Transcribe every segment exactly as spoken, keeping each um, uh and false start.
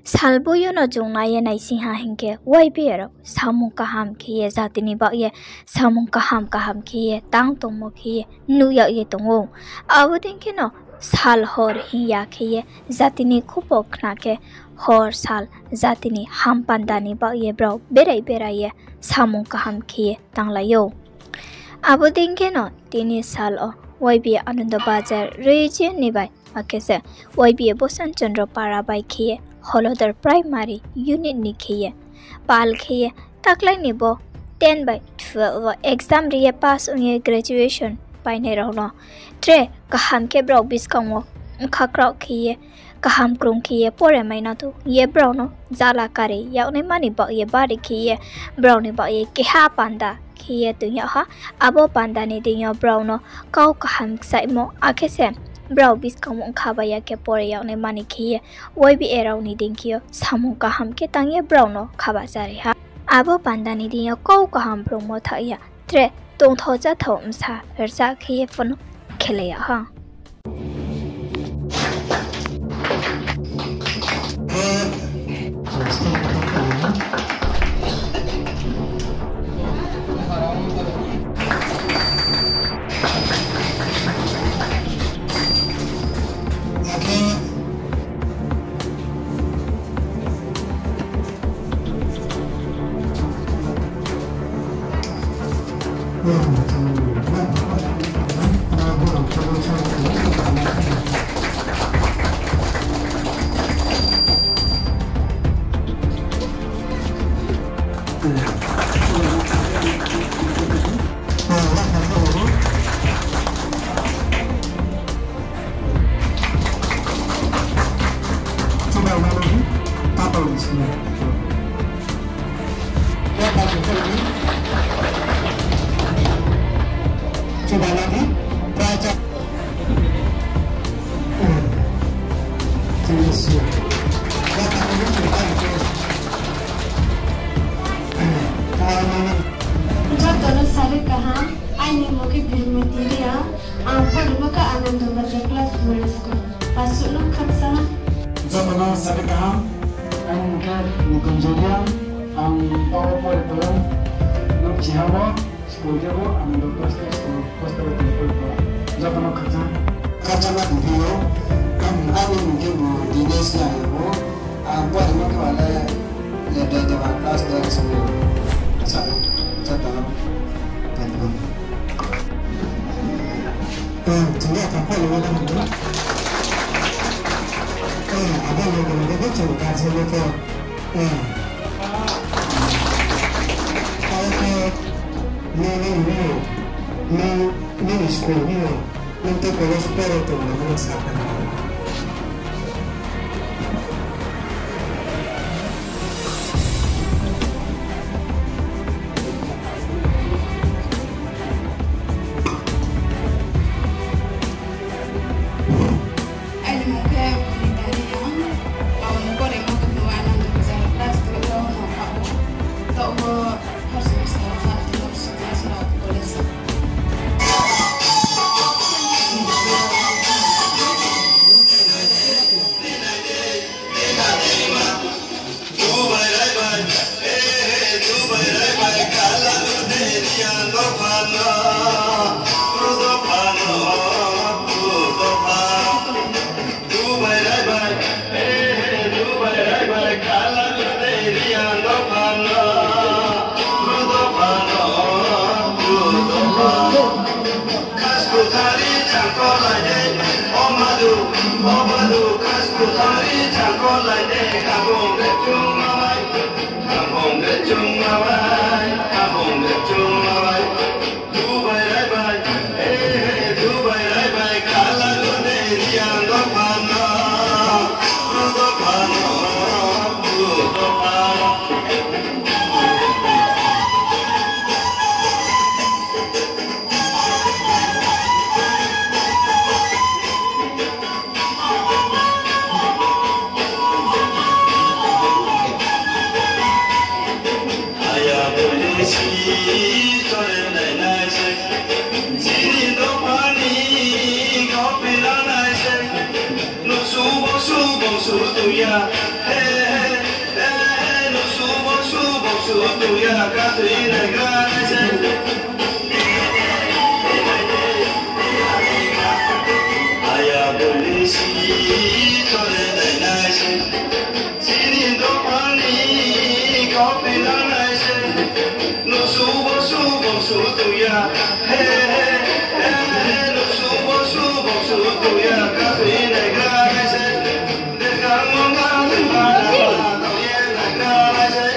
Salboi yo no chung nai ye naising ha hing khe, Y B A rao samung kaham khe ye, jati ni baoh ye samung kaham kaham khe ye, tang tongmo khe ye, nuh yag ye tong ou. Abo dei khe no sal hor hing ya khe ye, jati ni khupo khna khe, hor sal jati ni ham panda ni baoh ye brao berai berai ye samung kaham khe ye tanglai ou. Abo dei khe no tini sal wo Y B A Anando Bazar region ni bai, akhe se Y B A Bosan Chandra Para bai khe ye Holodar Primary Unit ni khe ye pal khe ye, taklai ni bo ten bai twelve wo exam ri ye pass ong ye graduation painai rao no tre kaham khe brao buskang wo bkha kraoh khe ye, kaham krung khe ye pore mai nang thou hing ye brao no jala kari yagnaima ni baoh ye bari khe ye, brao ni baoh ye keha panda khe ye toing yag ha. Abo panda ni deing yo brao no kau kaham kchaihmo, akhe se brao buskang wo bkha bai ya khe pore yagnaima ni khe ye, Y B A rao ni deing khe yo samung kaham khe tang ye brao no khabahcha ri ha. Abo panda ni deing yo kau kaham phrungmo thaoh ya, tre tongthao cháthao bsa rza khe ye pho no khelai yag ha. Joto no sari kaham, aini mmung khe Birmiti Reang, ang porimo khe Anando Bazar class four school. Asuh no khakchang. Joto no sari kaham, aini mmung khe Nikunjo Reang, ang tao pore tong, nung chiha wo, school khe bo Anando Bazar school, hostel wo tong pore tong. Joto no khakchang. Khakchangma tongphi ou, aini mmung khe bo Dinesh Reang ou, ang porimo khe ba le, le Dentema class ten school. Sa, sa tong. Ang, chung le kaphai le wala mung. Ang, abo loge loge khe chung guardian no khe. Ang. Ang khe, nini, nini, nini, nini school ni, nini college pore tong na, nini sa. Aini mmung khe Bonita Reang, ang porimo khe bo Anando Bazar class twelve wo no kha ou. Taoh bo first semester wo kha, first semester wo college. Khaskuthari changkolai de, o madu, o madu, khaskuthari changkolai de, khabong de chungma bai, khabong de chungma bai, khabong de chungma bai. Dubai rai bai, eh, Dubai rai bai, khala gune riang do phano, do phano, do phano. Su tong ya, ka tui nai gra nai se. Aya buli si tore nai nai se. Chini dopha ni kau phi nang nai se. No su bo su bo su tong ya. He, he, he, he, no su bo su bo su tong ya, ka tui nai gra nai se. Dergang mong ka tui ba na ba, tau ye nai gra nai se.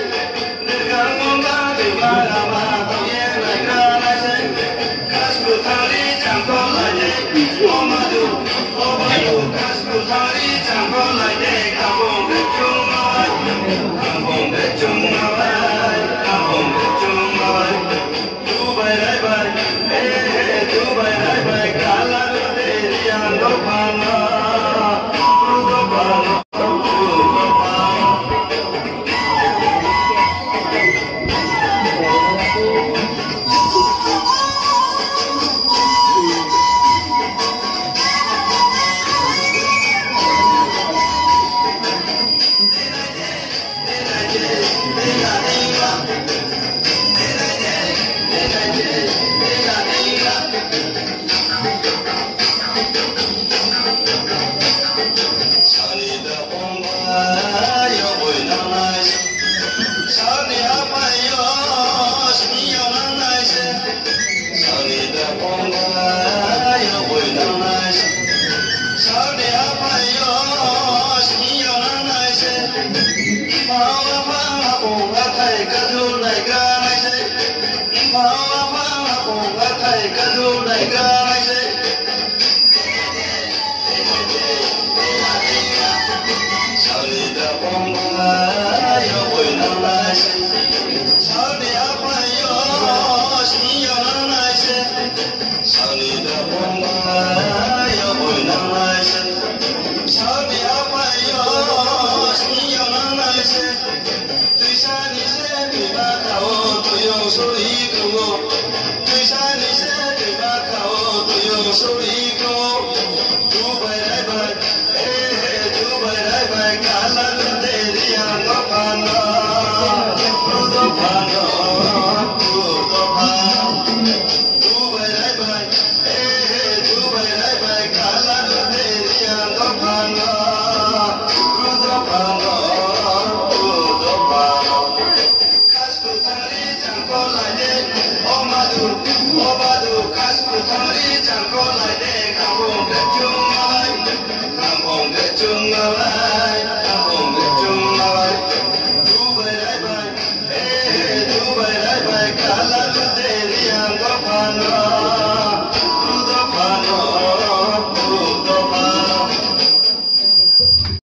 Sani da pongba yo boi nangnai se. Sani aphai yo sini yo nangnai se. Sani da pongba yo boi nangnai se. Sani aphai yo sini yo nangnai se. Mpha apha apong athai kajul nai gra nai se. Mpha apha apong athai kajul nai gra nai se. Sani da pongba yo boi nangnai se. Sani aphai yo sini yo nangnai se. Sani da pongba yo boi nangnai se. Sani aphai yo sini yo nangnai se. Tuisa ni se tuima kha wo, tuiyong sori kong ou. Tuisa ni se tuima kha wo, tuiyong sori kong ou. Dubai rai bai, eh, Dubai rai bai, kala lute Reang dopha no. Bru dopha no, bru dopha. Dubai rai bai, eh, Dubai rai bai, kala lute Reang dopha no. Bru dopha no, bru dopha. Khasku thangri changkolai de, o madu, o madu, khasku thangri changkolai de, kambong de chungma bai, kambong de chungma bai, kambong de chungma bai. Dubai rai bai, eh, Dubai rai bai, kala lute Reang dopha no.